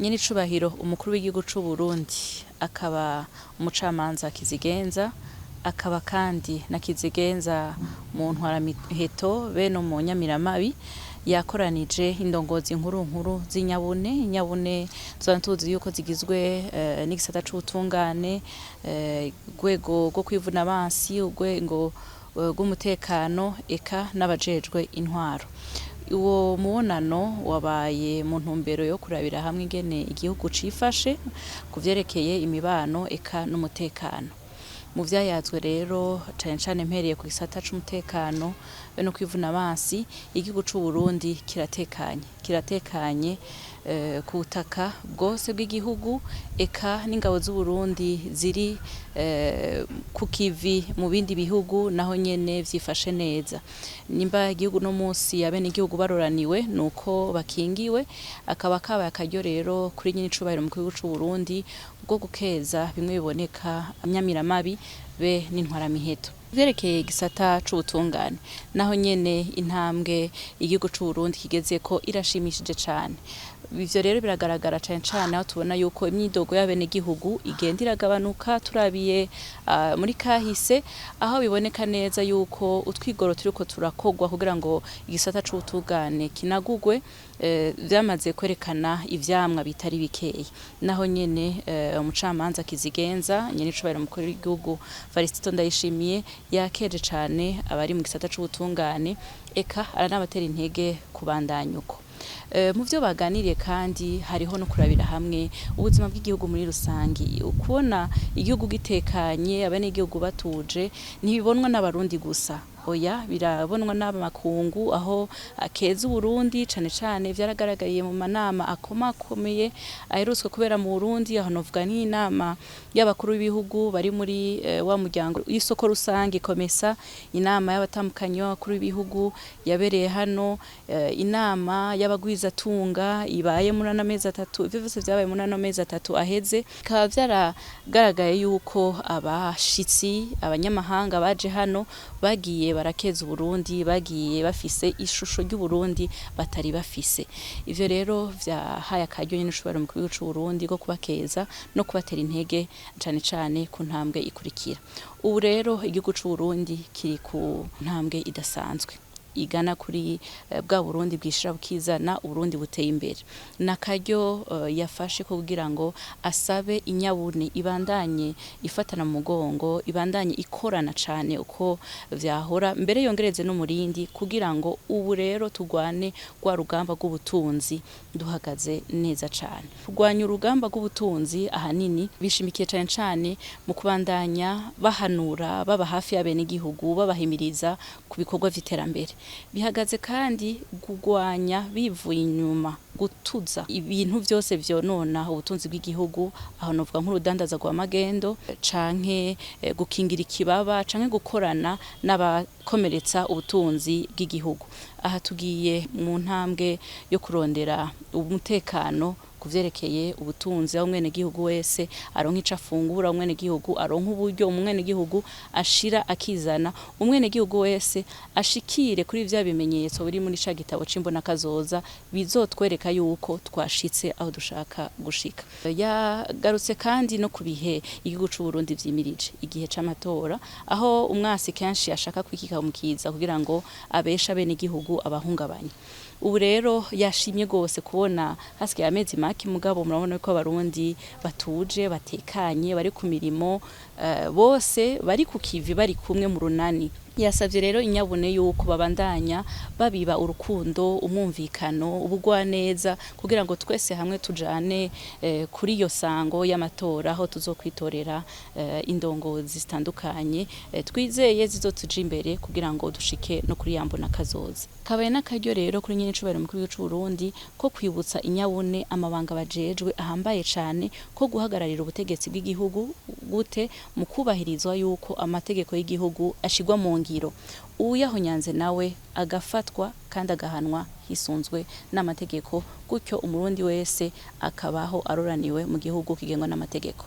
Nyenicubahiro umukuru w'igihugu c'u Burundi akaba umucamanza kizigenza, akaba kandi na kizigenza mu ntwaramiheto be no mu nyamiramabi, yakoranije indongozi nkuru nkuru z'inyabune. Inyabune tuzaba tuzi yuko zigizwe n'igisata c'ubutungane, urwego rwo kwivuna abansi, urwego rw'umutekano, eka n'abajejwe intwaro. Uwo mubonano wabaye mu ntumbero yo kurabira hamwe ingene igihugu cifashe ku vyerekeye imibano eka n'umutekano. Mu vyayazwe rero, cane cane mpereye ku gisata c'umutekano be no kwivuna abansi, igihugu c'u Burundi kiratekanye, kiratekanye ku butaka bwose bw'igihugu, eka n'ingabo z'u Burundi ziri ku kivi mu bindi bihugu naho nyene vyifashe neza. Nimba igihugu no musi abenegihugu baroraniwe nuko bakingiwe, akaba kabaye akaryo rero kuri nyenicubahiro umukuru w'igihugu c'u Burundi bwo gukeza bimwe biboneka inyamiramabi be n'intwaramiheto. Vyerekeye igisata c'ubutungane, naho nyene intambwe igihugu c'u Burundi kigezeko irashimishije cane. Ivyo rero biragaragara cane cane aho tubona yuko imyidogo y'abenegihugu igenda iragabanuka turabiye muri kahise, aho biboneka neza yuko utwigoro turiko turakorwa kugira ngo igisata c'ubutungane kinagurwe, vyamaze kwerekana ivyamwa bitari bikeya. Naho nyene umucamanza kizigenza nyenicubahiro umukuru w'igihugu Varisito Ndayishimiye yakeje cane abari mu gisata c'ubutungane, eka aranabatera intege kubandanya uko. Mu vyo baganiriye kandi hariho no kurabira hamwe ubuzima bw'igihugu muri rusangi. Ukubona igihugu gitekanye, abenegihugu batuje, ntibibonwa n'abarundi gusa, oya, birabonwa n'amakungu aho akeza Uburundi. Cane cane vyaragaragariye mu manama akomakomeye aherutswe kubera mu Burundi. Aho novuga nk'inama y'abakuru b'ibihugu bari muri wa muryango w'isoko rusangi COMESA, inama y'abatamukanyi b'abakuru b'ibihugu yabereye hano, inama y'abagwizatunga ibaye muri ano mezi atatu. Ivyo vyose vyabaye muri ano mezi 3 aheze, bikaba vyaragaragaye yuko abashitsi abanyamahanga baje hano bagiye barakeza Uburundi, bagiye bafise ishusho ry'Uburundi batari bafise. Ivyo rero vyahaye akaryo nyenicubahiro umukuru w'igihugu c'u Burundi ko kubakeza no kubatera intege cane cane ku ntambwe ikurikira. Ubu rero igihugu c'u Burundi kiri ku ntambwe idasanzwe igana kuri bwa Burundi bwishira bukizana, Uburundi buteye imbere. Nakaryo yafashe kugira ngo asabe inyabune ibandanye ifatana mu mugongo, ibandanye ikorana cane uko vyahora mbere, yongereze n'umurindi kugira ngo ubu rero turwane rwa rugamba rw'ubutunzi duhagaze neza cane. Kurwanya urugamba rw'ubutunzi ahanini bishimikiye cane cane mu kubandanya bahanura, baba hafi y'abenegihugu, babahimiriza ku bikorwa vy'iterambere. Bihagaze kandi kugwanya bivuye inyuma gutuza ibintu vyose vyonona ubutunzi bw'igihugu. Aho novuga nk'urudandaza rwa magendo, canke gukingira ikibaba, canke gukorana n'abakomeretsa ubutunzi bw'igihugu. Aha tugiye mu ntambwe yo kurondera umutekano ku vyerekeye ubutunzi, aho umwenegihugu wese aronka ico afungura, umwenegihugu aronka uburyo, umwenegihugu ashira akizana, umwenegihugu wese ashikire kuri vya bimenyetso biri muri ca gitabo c'imbonakazoza bizotwereka yuko twashitse aho dushaka gushika. Yagarutse kandi no ku bihe igihugu c'u Burundi vyimirije, igihe c'amatora, aho umwasi kenshi ashaka kwikika mukiza kugira ngo abeshe abenegihugu, abahungabanye. Ubu rero yashimye gose kubona hasigaye amezi make, mugabo murabona ko abarundi batuje, batekanye, bari ku mirimo, bose bari ku kivi, bari kumwe mu runani. Yasavye rero inyabune yuko babandanya babiba urukundo, umwumvikano, ubugwaneza, kugira ngo twese hamwe tujane kuri iyo sango y'amatora, aho tuzokwitorera indongozi zitandukanye twizeye zizotuja imbere kugira ngo dushike no kuri ya mbonakazoza. Kabaye n'akaryo rero kuri nyenicubahiro umukuru w'igihugu c'u Burundi ko kwibutsa inyabune amabanga bajejwe ahambaye cane, ko guhagararira ubutegetsi bw'igihugu gute mu kubahirizwa yuko amategeko y'igihugu ashirwa mu ngiro, uwuyahonyanze nawe agafatwa kandi agahanwa hisunzwe n'amategeko, gutyo umurundi wese akabaho aroraniwe mu gihugu kigengwa n'amategeko.